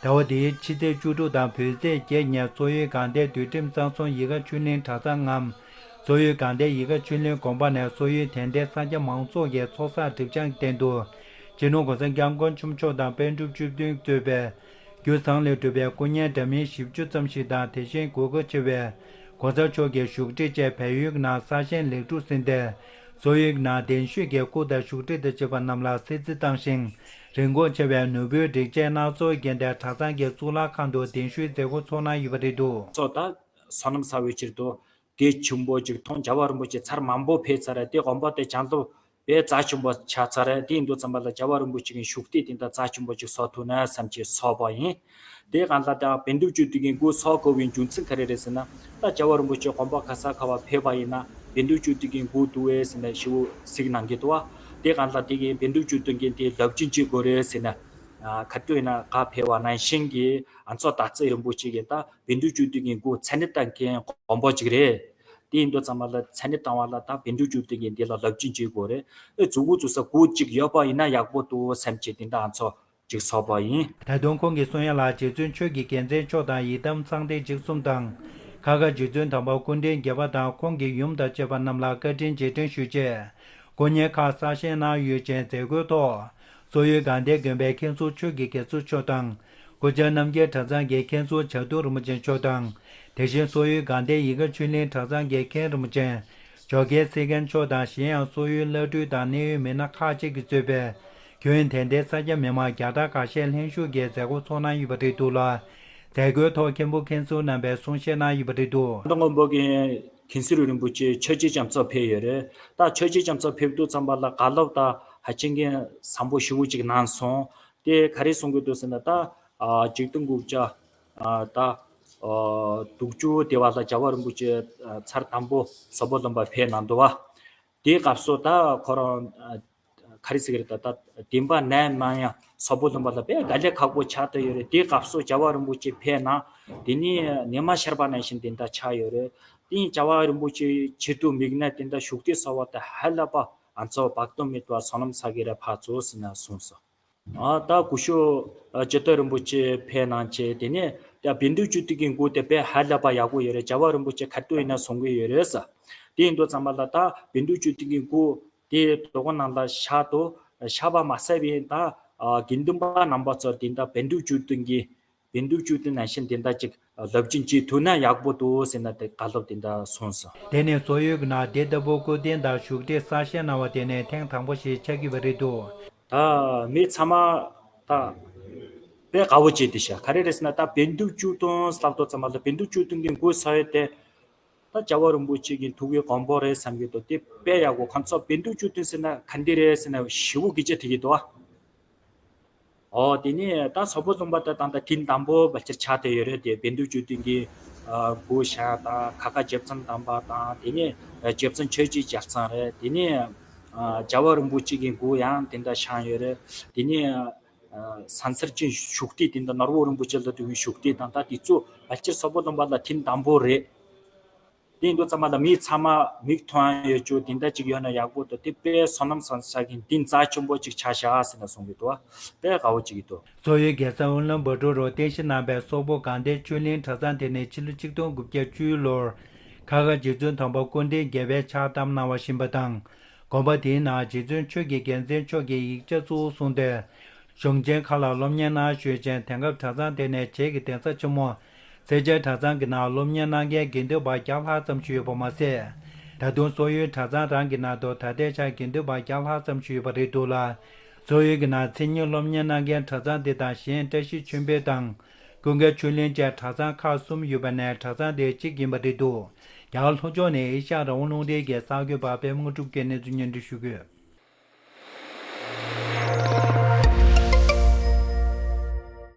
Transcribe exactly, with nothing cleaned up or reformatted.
ཟླ་བ་འདིའི་ཕྱི་ཚེས་བཅུ་དྲུག་དང་བོད་ཚེས་བརྒྱད་ཉིན་སོག་ཡུལ་དགའ་ལྡན་དུས་ཁྲིམས་གཙང་སྲུང་ཡིག་ཁ་ཆོས་གླིང་གྲྭ་ཚང་ངམ། སོག་ཡུལ་དགའ་ལྡན་ཡིག་ཁ་ཆོས་གླིང་དགོན་པ་ནས་སོག་ཡུལ་དད་ལྡན་ས་སྐྱ་མང་ཚོགས་ཀྱི་ཚོགས་བསགས་སྒྲིབ་སྦྱང་རྟེན་དུ། སྤྱི་ནོར་༸གོང་ས་༸སྐྱབས་མགོན་ཆེན་པོ་མཆོག་དང་པཎ་གྲུབ་བཅུ་བདུན་གཙོས་པའི་རྒྱུ་ཚང་ལས་གྲུབ་པའི་སྐུ་བརྙན་འདྲ་མིན་བཞི་བཅུ་ཙམ་ཞིག་དང་། དེ་བཞིན་གོ་སྐབས་ཆེ་བའི་གོང་ས་མཆོག་གི་བཞུགས་ཁྲི་བཅས་བལ་ཡུལ་ནང་གསར་བཞེངས་ལེགས་གྲུབ་ཟིན་ཏེ། སོག་ཡུལ་ནང་གདན་ཞུས་ཀྱི་སྐུ་དང་བཞུགས་ཁྲི་དང་བཅས་པ་རྣམས་ལ་གསོལ་ཚིགས་བཏང་ཞིང་། རིན་གོང་ཆེ་བའི་ནོར་བུའི་སྒྲིག་ཆས་སྣ་ཚོགས་བརྒྱན་ཏེ་གྲྭ་ཚང་གི་གཙུག་ལག་ཁང་དུ་གདན་ཞུའི་མཛད་སྒོ་ཚོགས་གནང་ཡོད་པ་རེད་འདུག། སོགས་དང་བསོད་ནམས་བསགས་པའི་ཕྱིར་དུ་དེ་ཆེན་པོ་ཅིག་མཐོང་། རྒྱལ་བ་རིན་པོ་ཆེ་ཚར་མང་པོ་ཕེབས་ཚར་རེད། དེ་དགོན་པ་དེ་བྱང་ཐབས་དཔེ་རྩ་ཆེན་པོ་ཆགས་ཚར་རེད། དེ་ཡིན་དུས་ཙམ་པ་ལ་རྒྱལ་བ་རིན་པོ་ཆེ་གི་བཞུགས་ཁྲི་དེ་འདྲ་རྩ་ཆེན་པོ་ཅིག་བཟོ་ཐུབ་ན་བསམ་གྱི་བཟོས་པ་ཡིན། དེ་གང་ལྟར་ད་བཻ་ཌཱུརྱ་སྟོད་ཀྱི་མགོ་བཟོ་དགོས་པའི་རྒྱུ་མཚན་ག་རེ་རེད་ཟེར་ན། ད་རྒྱལ་བ་རིན་པོ་ཆེ་དགོན་པ་ག་ས་ག་བ་ཕེབས་པ་ཡིན་ན་བཻ་ཌཱུརྱ་སྟོད་ཀྱི་མགོ་འདུག་པས་ཟེར་ནས་ཞེ་པོ་གཟིགས་གནང་གི་འདུག་བ། དེ་གང་ལྟར་དེ་གི་བཻ་ཌཱུརྱ་སྟོད་ཀྱི་དེ་རླབས་ཆེན་གཅིག་དགོས་རེད་ཟེར་ནས། ཨ། ག་དུས་ཡིན་ན་ག་ཕེབས་པ་ནང་བཞིན་གྱི་ཨ་མཚོ་དར་རྩེ་རིན་པོ་ཆེ་གི་ད་བཻ་ཌཱུརྱ་སྟོད་ཀྱི་མགོ་མཚན་ཉིད་བཏང་མཁན་དགོན་པ་གཅིག་རེད། དེ་ཡིན་དུས་ཙམ་པ་ལ་མཚན་ཉིད་བཏང་བ་ལ་ད་བཻ་ཌཱུརྱ་སྟོད་ཀྱི་འདི་ལ་རླབས་ཆེན་གཅིག་དགོས་རེད། ཨེ། འཛུགས་སྐུ་འཛུགས་ས་སྒོ་གཅིག་ཡོད་པ་ཡིན་ན་ཡག་པོ་འདུག་བསམ་བྱས་དེ་འདྲ་ཨ་མཚོ་གཅིག་བཟོས་པ་ཡིན། ད་དུང་ཁོང་གིས་གསུང་ཡ་ལ། རྗེ་བཙུན་ཆོས་ཀྱི་རྒྱལ་མཚན་མཆོག་དང་ཡི་དམ་གསང་བདེ་འཇིགས་གསུམ་དང་། ཁ་མཁར་རྗེ་བཙུན་དམ་པ་སྐུ་ཕྲེང་བརྒྱད་པ་དང་ཁོང་གི་ཡུམ་དང་བཅས་པ་རྣམས་ལ་བཀའ་དྲིན་རྗེས་དྲན་ཞུ་ཆེད། སྐུ་བརྙན་ཁག་གསར་བཞེངས་གནང་ཡོད་ཅིང་། མཛད་སྒོའི་ཐོག་སོག་ཡུལ་དགའ་ལྡན་དགོན་པའི་མཁན་ཟུར་ཆོས་ཀྱི་རྒྱལ་མཚན་མཆོག་དང་། སྐུ་བཅར་རྣམ་རྒྱལ་གྲྭ་ཚང་གི་མཁན་ཟུར་བྱ་དུར་རིན་པོ་ཆེ་མཆོག་དང་། དེ་བཞིན་སོག་ཡུལ་དགའ་ལྡན་ཡིད་དགའ་ཆོས་གླིང་གྲྭ་ཚང་གི་མཁན་རིན་པོ་ཆེ་ཇོ་རྒྱལ་སེ་རྒན་མཆོག་དང་། གཞན་ཡང་སོག་ཡུལ་བླ་སྤྲུལ་དང་གནད་ཡོད་མི་སྣ་ཁག་ཅིག་གིས་གཙོས་པའི་ཁྱོན་དེ་ལྟའི་ས་སྐྱ་མི་མང་བརྒྱ་ཕྲག་ཁ་ཤས་ལྷན་ཞུགས་ཀྱིས་མཛད་སྒོ་ཚོགས་གནང་ཡོད་པ་རེད་འདུག་ལ། མཛད་སྒོའི་ཐོག་མཁན་པོ་མཁན་ཟུར་རྣམ་པས་གསུང་བཤད་གནང་ཡོད་པ་རེད་འདུག། ད་སྔོན་པོ་གི་མཁན་ཟུར་རིན་པོ་ཆེ་ཆོས་རྗེ་རྒྱ་མཚོ་ཕེབས་ཡོད་རེད། ད་ཆོས་རྗེ་རྒྱ་མཚོ་ཕེབས་དུས་ཙམ་པ་ལ་བཀའ་སློབ་ད་ཧ་ཅང་གི་བཟང་པོ་ཞེ་པོ་ཅིག་གནང་སོང་། དེ་ག་རེ་གསུང་གི་འདུག་ཟེར་ན། ད་ཨ་ཆིག་སྟོང་དགུ་བརྒྱ་ཨ་ད་ཨ་དྲུག་ཅུ་དེ་བ་ལ་རྒྱལ་བ་རིན་པོ་ཆེ་ཨ་ཚར་དང་པོ་སོག་པོ་ལུང་པ་ཕེབས་གནང་འདུག་བ། དེའི་སྐབས་སུ་ད་ཁོ་རང་ཨ་ག་རེ་ཟེར་གི་རེད། ད་ད་བདེན་པ་ནས་མ་ཡང་སོག་པོ་ལུང་པ་ལ་དཔེ་དཀའ་ལས་ཁག་པོ་ཆགས་བསྡད་ཡོད་རེད། དེའི་སྐབས་སུ་རྒྱལ་བ་རིན་པོ་ཆེ་ཕེབས་ན་དེ་ནི་ཉི་མ་ཤར་བ་ནང་བཞིན་དེ་འདྲ་ཆགས་ཡོད་རེད། དེ་ཡིན་རྒྱལ་བ་རིན་པོ་ཆེ་ཆེད་དུ་དམིགས་ནས་དེ་འདྲ་བཞུགས་ཏེ་གསོལ་བ་དེ་ཧ་ལས་པ་ཨ་མཚོ་བག་སྟོང་མེད་པ་བསོད་ནམས་བསགས་ཀྱི་རེད་ཕར་ཚུར་ཟེར་ནས་གསུངས་སོང་། ཨ་ད་སྐུ་ཞབས་ཨ་ཇི་ལྟ་རིན་པོ་ཆེ་ཕེབས་གནང་བྱས། དེ་ནས་ད་བཻ་ཌཱུརྱ་སྟོད་ཀྱི་མགོ་དེ་དཔེ་ཧ་ལས་པ་ཡག་པོ་ཡོད་རེད། རྒྱལ་བ་རིན་པོ་ཆེ་ག་དུས་ཡིན་ན་གསུང་གི་ཡོད་རེད་ཟེར། དེ་ཡིན་དུས་ཙམ་པ་ལ་ད་བཻ་ཌཱུརྱ་སྟོད་ཀྱི་མགོ་དེ་དོ་དགོང་ནང་ལ་ཕྱག་ཏུ་ཕྱག་པ་མ་ཟ་བའི་ད་ཨ་དགེ་འདུན་པ་རྣམ་པ་ཚོར་དེ་འདྲ་བཻ་ཌཱུརྱ་སྟོད་ཀྱི་བཻ་ཌཱུརྱ་སྟོད་ནང་བཞིན་དེ་འདྲ་ཅིག་རླབས་ཆེན་ཅིག་ཐུབ་ན་ཡག་པོ་འདུག་ཟེར་ནས་དེ་བཀའ་སློབ་དེ་འདྲ་གསུངས་སོང་། དེ་ནི་སོག་ཡུལ་གྱི་ནང་དེ་ལྟ་བུ་སྐུ་རྟེན་དང་བཞུགས་ཁྲི་གསར་བཞེངས་གནང་བ་དེ་ནི་ཐེངས་དང་པོ་ཞིག་ཆགས་ཀྱི་ཡོད་པ་རེད་འདུག། ད་མི་ཚང་མ་ད་དཔེ་དགའ་བོ་བྱས་ཏེ་ཤག། ག་རེ་རེད་ཟེར་ན། ད་བཻ་ཌཱུརྱ་སྟོད་ལབ་དུས་ཙམ་པ་ལ་བཻ་ཌཱུརྱ་སྟོད་ཀྱི་མགོ་ཟེར་ཡས་དེ་ད་རྒྱལ་བ་རིན་པོ་ཆེ་གི་ཐུགས་ཀྱི་དགོངས་པ་རེད་བསམ་གྱི་འདུག། དེ་དཔེ་ཡག་པོ། ཁོང་ཚོ་བཻ་ཌཱུརྱ་སྟོད་ཟེར་ན་ག་འདི་རེད་ཟེར་ནས་ཞེ་པོ་སྐད་ཆ་དྲིས་ཀྱི་འདུག་ཨ། ཨོ། དེ་ནས་ད་སོག་པོ་ལུང་པ་དེ་ད་ལྟ་ཐེངས་དང་པོ་ཕལ་ཆེར་ཆགས་བསྡད་ཡོད་རེད། དེ་བཻ་ཌཱུརྱ་སྟོད་ཀྱི་ཨ་མགོ་ཞྭ་དང་། ཁ་མཁར་རྗེ་བཙུན་དམ་པ་དང་། དེ་ནས་རྗེ་བཙུན་ཆོས་རྗེ་རྒྱལ་མཚན་རེད། དེ་ནས་ཨ་རྒྱལ་བ་རིན་པོ་ཆེ་གི་མགོ་ཡང་དེ་འདྲ་བཞེངས་ཡོད་རེད། དེ་ནས་ཨ་ཟངས་གསེར་གྱི་བཞུགས་ཁྲི་དེ་འདྲ། ནོར་བུ་རིན་པོ་ཆེ་ལ་འདུག་པའི་བཞུགས་ཁྲི་དང་། ད་དེ་ཚོ་ཕལ་ཆེར་སོག་པོ་ལུང་པ་ལ་ཐེངས་དང་པོ་རེད། དེ་ཡིན་དུས་ཙམ་པ་ལ་མི་ཚང་མ་མིག་མཐོང་ཡ་ཡོད་རྒྱུ་དེ་འདྲ་ཅིག་ཡོད་ན་ཡག་པོ་འདུག། དེ་དཔེ་བསོད་ནམས་བསགས་ས་གི་གདེང་རྩ་ཆེན་པོ་ཅིག་ཆགས་ཤག་ཟེར་ནས་གསུང་གི་འདུག། དཔེ་དགའ་བོ་ཅིག་གི་འདུག། སོག་ཡུལ་རྒྱལ་ས་ཨུ་ལན་བྷོ་ཊོ་རུ་རྟེན་གཞི་གནང་བའི་སོག་པོ་དགའ་ལྡན་ཆོས་གླིང་གྲྭ་ཚང་དེ་ནི་ཕྱི་ལོ་ཆིག་སྟོང་དགུ་བརྒྱ་བཅུ་ལོར་ཁ་མཁར་རྗེ་བཙུན་དམ་པ་སྐུ་ཕྲེང་བརྒྱད་པས་ཕྱག་བཏབ་གནང་བ་བཞིན་པ་དང་། དགོན་པ་དེའི་ནང་རྗེ་བཙུན་ཆོས་ཀྱི་རྒྱལ་མཚན་མཆོག་གིས་ཡིག་ཆ་གཙོ་བོ་བཟུང་སྟེ། གཞུང་ཆེན་ཁག་ལ་སློབ་གཉེར་གནང་ཞུས་ཤིང་། དེང་སྐབས་གྲྭ་ཚང་དེ་ནི་བྱེས་ཀྱི་གདན་ས་ཆེན་མོ་སེར་སྐྱའི་གྲྭ་ཚང་གི་ནང་སློབ་གཉེར་གནང་མཁན་དགེ་འདུན་པ་བརྒྱ་ལྷག་ཙམ་ཞིག་ཡོད་པ་མ་ཟད། ད་དུང་སོག་ཡུལ་གྲྭ་ཚང་རང་གི་ནང་དུ་ད་ལྟའི་ཆར་དགེ་འདུན་པ་བརྒྱ་ལྷག་ཙམ་ཞིག་ཡོད་པ་རེད་འདུག་ལ། སོག་ཡུལ་གྱི་ནང་མཚན་ཉིད་སློབ་གཉེར་གནང་མཁན་གྲྭ་ཚང་འདི་དང་། གཞན་བཀྲ་ཤིས་ཆོས་འཕེལ་དང་། ཀུན་དགའ་ཆོས་གླིང་བཅས་གྲྭ་ཚང་ཁག་གསུམ་ཡོད་པ་ནས་གྲྭ་ཚང་དེ་གཅིག་ཡིན་པ་རེད་འདུག། རྒྱ་གར་ལྷོ་ཕྱོགས་ནས་ཨེ་ཤ་ཡ་རང་དབང་རླུང་འཕྲིན་གྱི་གསར་འགོད་པ་པད་མ་དངོས་གྲུབ་ཀྱིས་གནས་ཚུལ་སྙན་སྒྲོན་ཞུ་གི་ཡོད།